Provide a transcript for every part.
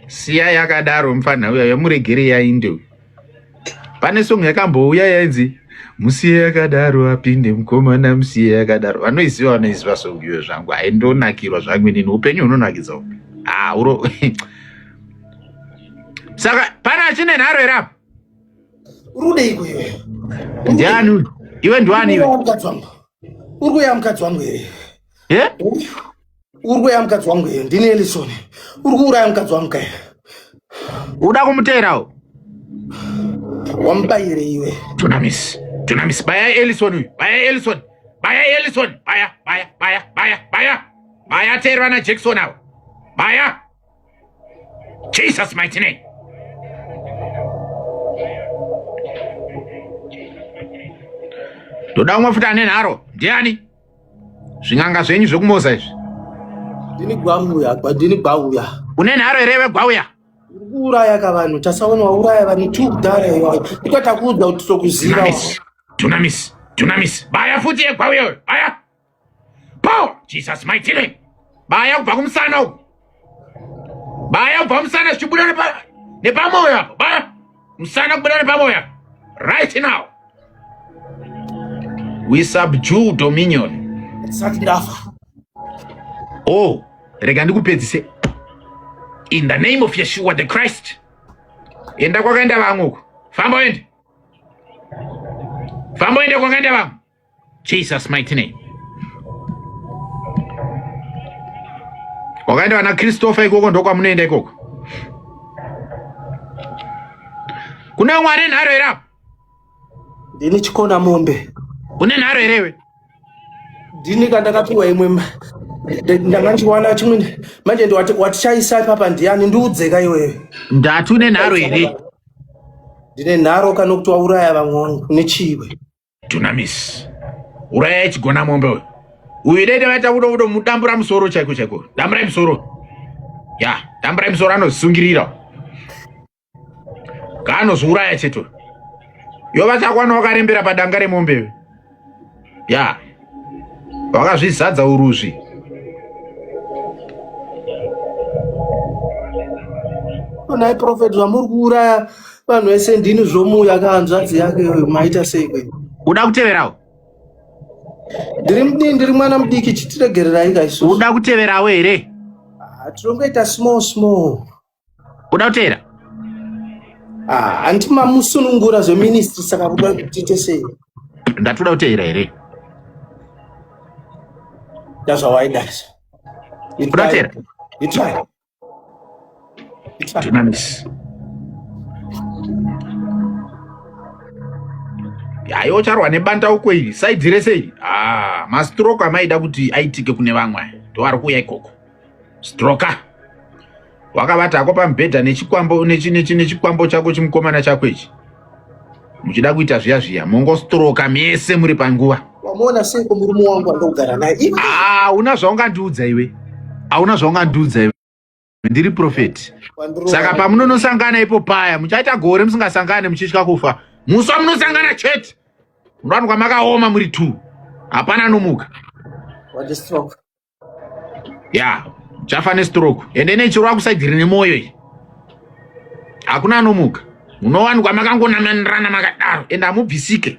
Siya yakadaro mfanha uya yamuregere yainde uyu. Pane song yakambouya yainzi musiye yakadaro apinde mukomana musiye yakadaro. Vanoiziva vanoiziva song iyoyo zvangu. Haindonakirwa zvangu inini upenyu hunonakidza upi. Ah uro. Saka pane achine nharo here apa? Uri kudeiko iwe? Ndiani uyu? Iwe ndiwani iwe? Mukadzi wangu. Uri kuya mukadzi wangu here? Eh? Uri kuya mukadzi wangu here? Ndini Elison. Uri kuuraya mukadzi wangu kai. Uda kumuteerawo? Wamubayire iwe. Dunamis. Dunamis. Baya Elison uyu. Baya Elison. Baya Elison. Baya, baya, baya, baya, baya. Baya teerwa na Jackson awo. Baya. Jesus mighty name. Ndoda umwe futi ane nharo. Ndiani? Zvin'anga zvenyu zvekumoza izvi. Ndini gwauya, ndini gwauya. Une nharo here iwe gwauya? Uri kuuraya ka vanhu, tasaona wauraya vanhu tu kudhara iwayo. Iko takuudza kuti tokuziva. Dunamis. Dunamis. Dunamis. Baya futi yegwauya uyo. Baya. Power. Jesus mighty name. Baya kubva kumusana uku. Baya kubva musana zvichibuda nepa nepamoyo apo. Baya. Musana kubuda nepamoyo apo. Right now. We subdue dominion. Sati ndafa. Oh, rega ndikupedzise. In the name of Yeshua the Christ. Enda kwakaenda vamwe uko. Famba uende. Famba uende kwakaenda vamwe. Jesus mighty name. Wakaenda vana Christopher ikoko ndokwamunoenda ikoko. Kune umwe ane nharo here apo? Ndini chikona mombe. Une nharo here iwe? Ndini kandakapiwa imwe ndanga ndichiwana chimwe manje ndiwati watichaisa ipapa ndiani ndiudzeka iwewe. Ndati une nharo here? Ndine nharo kana kuti wauraya vamwe wangu nechiwe. Dunamis. Uraya chigona mombe uyu. Uyu dai vaita kudo kudo mudambura musoro chaiko chaiko. Damburai musoro. Ya, damburai musoro anozvisungirira. Kaanozviuraya chete. Yo vachakwana wakarembera padanga remombe iwe. Ya. Wakazvizadza uruzvi. Nhai prophet zvamuri kuuraya vanhu vese ndini zvomuuya kahanzvadzi yake maita sei kwe Uda kuteverawo? Ndiri mudii ndiri mwana mudiki chitiregererai ka isusu. Uda kuteverawo here? Ah, tinongoita small small. Uda kutevera? Ah, anti mamusunungura zveministry saka kuda kuti tiite sei? Ndatoda kutevera here? Ndazvawaida. Uda kutevera? You try. You try. Dunamis. Yayo ucharwa nebanda uko iri saidzi rese iri ah, mastroke amaida kuti aitike kune vamwe ndo ari kuuya ikoko stroka wakavata hako pamubhedha nechikwambo nechikwambo chako chimukomana chako ichi muchida kuita zviya zviya mongostroka mese muri panguva wamuona seiko murume wangu andogara naye hauna zvaungandiudza iwe hauna zvaungandiudza iwe ndiri profeti saka pamunonosangana ipo paya muchaita gore musingasangane muchitya kufa musi wamunosangana chete munowanikwa makaoma muri two hapana anomuka ya chafa nestroke ende nechirwa kusaidi rine moyo iyi hakuna anomuka munowanikwa makangonamanirana makadaro ende hamubvisike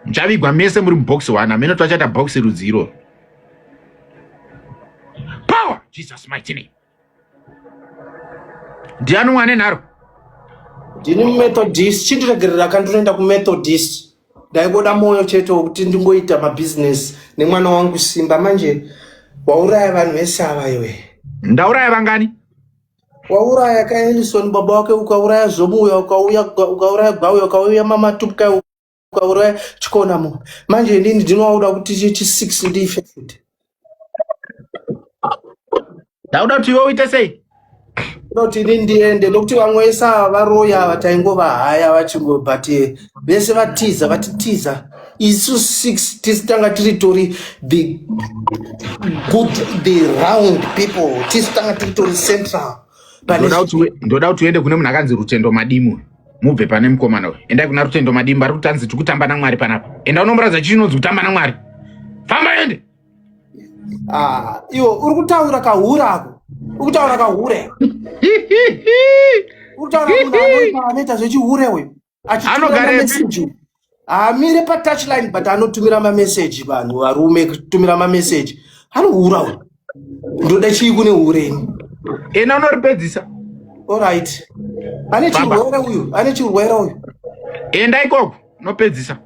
muchavigwa mese muri mubox one hameno twachaita box rudzi iroro power jesus mighty name ndiani umwe ane nharo ndini mumethodist chindiregerera ka ndinoenda kumethodist ndaingoda mwoyo chete wekuti ndingoita mabhizinesi nemwana wangu simba manje wauraya vanhu vese ava iwe ndauraya vangani wauraya kaelison baba wake ukauraya zomuuya ukauya ukauraya gwauya ukauya mamatupka ukauraya chikona mo manje inini ndinoauda kuti chi 6 ndife futi Ndauda kuti iwe uite sei? Ndoda kuti ini ndiende nokuti vamwe vese ava varoyi ava taingovahaya vachingo but eh, vese vatiza vatitiza isu six tisi tanga tiri tori the good the round people tisi tanga tiri tori central pane Ndoda kuti ndoda kuti uende kune munhu akanzi Rutendo Madimu. Mubve pane mukomana uyu. Endai kuna Rutendo Madimu ari kutanzi tiri kutamba naMwari panapa. Enda unomuratidza chii chinonzi kutamba naMwari. Famba ende. Ah, iwo uri kutaura kahura ako. Ukutaura kahure. Ukutaura munhu anoita anoita zvechihure uyu. Achitumira mameseji. Haamire patouchline but anotumira mameseji vanhu varume kutumira mameseji. Anohura uyu. Ndoda chii kune hure ini? Ena unoripedzisa. Alright. Ane chirwere uyu, ane chirwere uyu. Enda ikoko. Unopedzisa.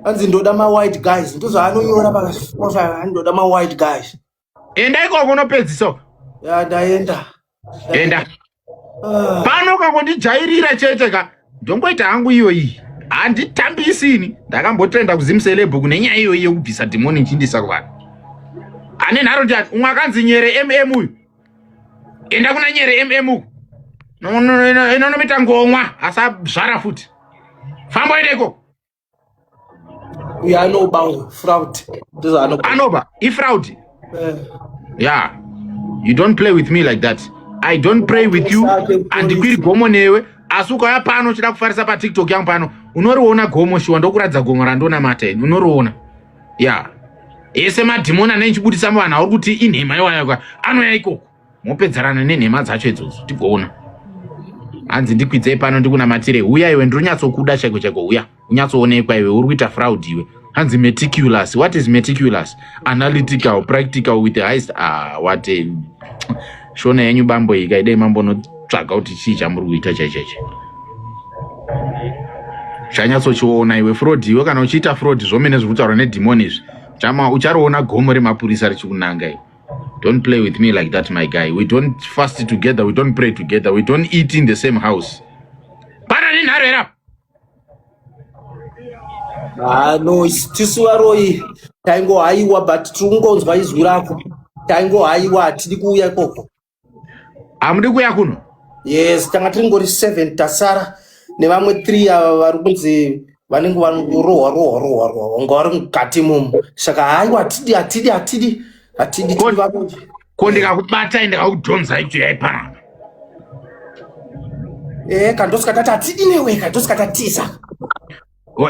Hanzi ndoda ma white guys. Ndozvaanonyora pakafaya ndoda ma white guys. Enda ikoko unopedzisa. Ya ndaenda. Enda. Ah. Pano ukangondijairira chete ka. Ndongoita hangu iyo iyi. Handitambisi ini. Ndakambotenda kuZimceleb kune nyaya iyo yekubvisa dhimoni nchindisa kuvanhu. Ane nharo ndiani? Umwe akanzi Nyere MM uyu. Enda kuna Nyere MM uku. Inonomita ngomwa asazvara futi. Famba uende ikoko. Uyo anoba uyo fraud. Ndozvaanoba. Anoba ifraud. Eh. Yeah. You don't play with me like that. I don't pray with you. Andikwiri gomo newe. Asi ukauya pano uchida kufarisa paTikTok yangu pano unoriona gomo shuwa ndokuratidza gomo randonamata ini unoriona. Yeah. Ese madhimoni anenge chibudisa muvanhu auri kuti inhema iwayo anouya ikoko. Mopedzerana nenhema dzacho idzodzo tigoona. Hanzi ndikwidzei pano ndikunamatire. Huya iwe ndirinyatsokuda chaiko chaiko huya. Unyatsoonekwa iwe uri kuita fraud iwe. Hanzi meticulous. What is meticulous? Analytical, practical with the highest. Ah, what a shona yenyu bambo iyi kaidai mambonotsvaga kuti chii chamuri kuita chaichaichi. Chanyatsochiona iwe fraud iwe kana uchiita fraud zvomene zviri kutaurwa nedhimoni izvi. Chama uchariona gomo remapurisa richikunanga iwe. Don't play with me like that, my guy. We don't fast together. We don't pray together. We don't eat in the same house. Pana nenharo here apa? Ah, no, tisu varoyi taingohaiwa but tiri kungonzwa izwi rako. Taingohaiwa hatidi kuuya ikoko. Hamudi kuuya kuno? Yes, tanga tiringori 7 tasara nevamwe 3 ava vari kunzi vanenge vanorohwa rohwa rohwa rohwa vanga vari mukati imomo. Saka haiwa hatidi hatidi hatidi hatidi tiri vamwe. Ko ndikakubatai ndikakudhonzai kuti uyai panapa. Eh, kandosika tati hatidi newe kandosika tatiza.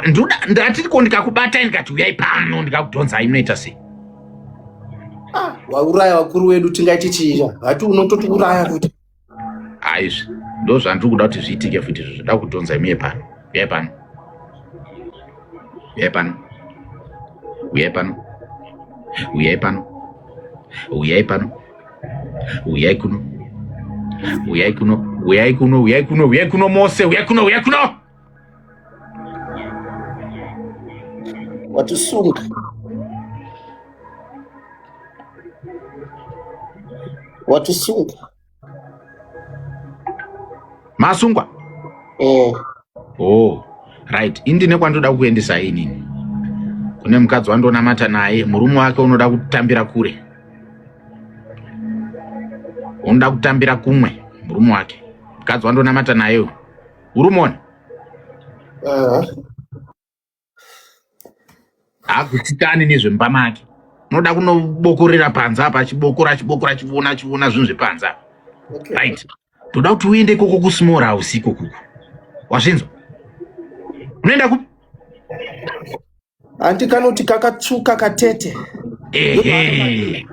Ndoda ndati ko ndikakubatai ndikati uyai pano ndikakudhonzai munoita sei? Ah, wauraya vakuru vedu tingaiti chii? Hati unototiuraya futi. Aizvi ndozvandiri kuda kuti zviitike futi izvo zvoda kudhonzai muye pano. Uyai pano. Uyai pano. Uyai pano. Uyai pano. Uyai pano. Uyai kuno. Uyai kuno. Uyai kuno. Uyai kuno. Uyai kuno mose. Uyai kuno. Uyai kuno. Watisunga. Watisunga. Masungwa? Eh. Oh, right. Indine kwandoda kuendesa inini. Kune mukadzi wandonamata naye, murume wake unoda kutambira kure. Unoda kutambira kumwe murume wake. Mukadzi wandonamata naye uyu. Urumona? Haagutsikani nezvemumba make. Unoda kunobokorera panze apa achibokora achibokora achiona achiona zvinhu zvepanze apa. Okay. Right. Toda kuti uende ikoko kusmall house ikoko. Wazvinzwa? Unoenda kupi? Hanti kanoti kakatsvuka katete. Ehe.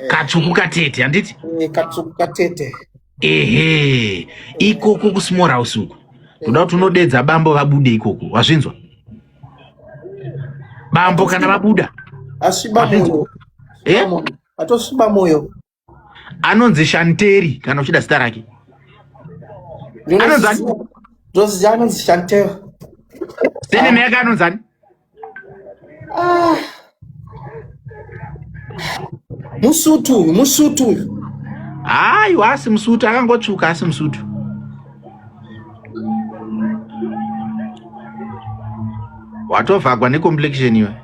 Katsvuku katete, handiti? Eh, katsvuku katete. Ehe. Ikoko kusmall house uko. Toda kuti unodedza bambo vabude ikoko. Wazvinzwa? Bambo kana vabuda. Asviba moyo. Eh? Atosviba moyo. Anonzi Shanteri kana uchida zita rake. Anonzi ani? Ndoziva anonzi Shanteri. Surname yake anonzi ani? Ah. Musutu uyu, musutu uyu. Aiwa asi musutu akangotsvuka asi musutu. Watovhagwa necomplexion iwe.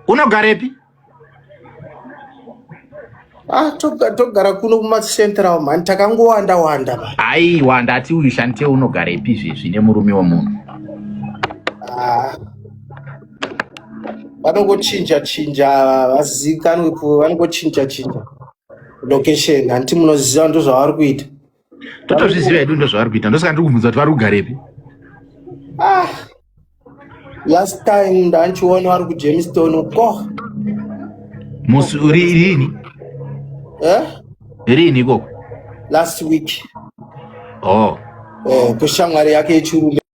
Unogarepi? Ah, togara kuno kumacentral mhani takangowanda wanda mhani. Aiwa ndati uyu Shante unogarepi izvezvi nemurume wemunhu? Ah. Vanongochinja chinja vazikanwe vanongochinja chinja location hanti munoziva ndozvavari kuita. Totozviziva hedu ndozvavari kuita ndosaka ndiri kubvunza kuti vari kugarepi. Ah. Last time ndanchiona vari kuJamestown uko. Musi uri rini? Eh? Rini ikoko? Last week. Oh. Eh, kushamwari yake yechirume.